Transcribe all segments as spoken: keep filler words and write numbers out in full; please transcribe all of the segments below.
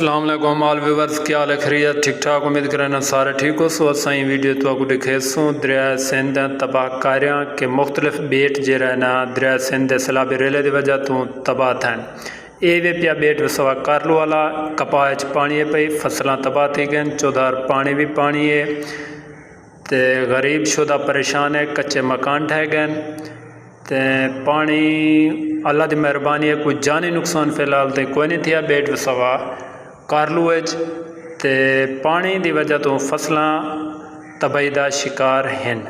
السلام علیکم آل ویورز، کیا حال ہے؟ خیریت؟ ٹھیک ٹھاک؟ امید کرنا سارے ٹھیک ہو سو۔ اساں ایں ویڈیو تواکوں ݙکھیسوں دریائے سندھ دیاں تباہ کاریاں کہ مختلف ٻیٹ جیڑھا ہے نا دریائے سندھ دے سیلابی ریلے دی وجہ توں تباہ تھئن۔ اے وے پیا ٻیٹ وسوا کارلو والا، کپاہ اچ پاݨی ہے پئی، فصلاں تباہ تھی ڳئن، چودھار پاݨی وی پاݨی ہے تے غریب شدہ پریشان ہے، کچے مکان ڈھہہ ڳئن۔ تے پاݨی، اللہ دی مہربانی ہے، کوئی جانی نقصان فی الحال تئیں کوئی نہیں تھیا۔ ٻیٹ وسوا کارلو اچ تے پاݨی دی وجہ توں فصلاں تباہی دا شکار ہن۔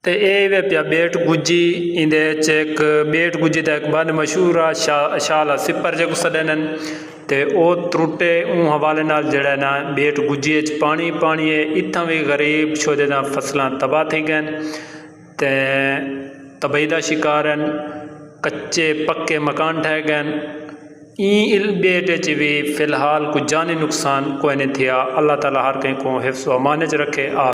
تے اے وے پیا ٻیٹ گجی، ایندے اچ ہک ٻیٹ گجی دا ہک بند مشہور آ، شاہ، شاہ آلا سپر جیکوں سݙیندن، تے او ترٹے۔ اوں حوالے نال جیڑھا ہے نا ٻیٹ گجی اچ پاݨی پاݨی ہے، اتھاں وی غریب شودے دیاں فصلاں تباہ تھی ڳئن۔ تے تباہی دا شکار ہن، کچے پکے مکان ڈھہہ ڳئن۔ ایں ٻیٹ اچ وی فی الحال کوئی جانی نقصان کوئی نہیں تھیا۔ اللہ تعالیٰ ہر کہیں کوں حفظ و امان اچ رکھے۔ آ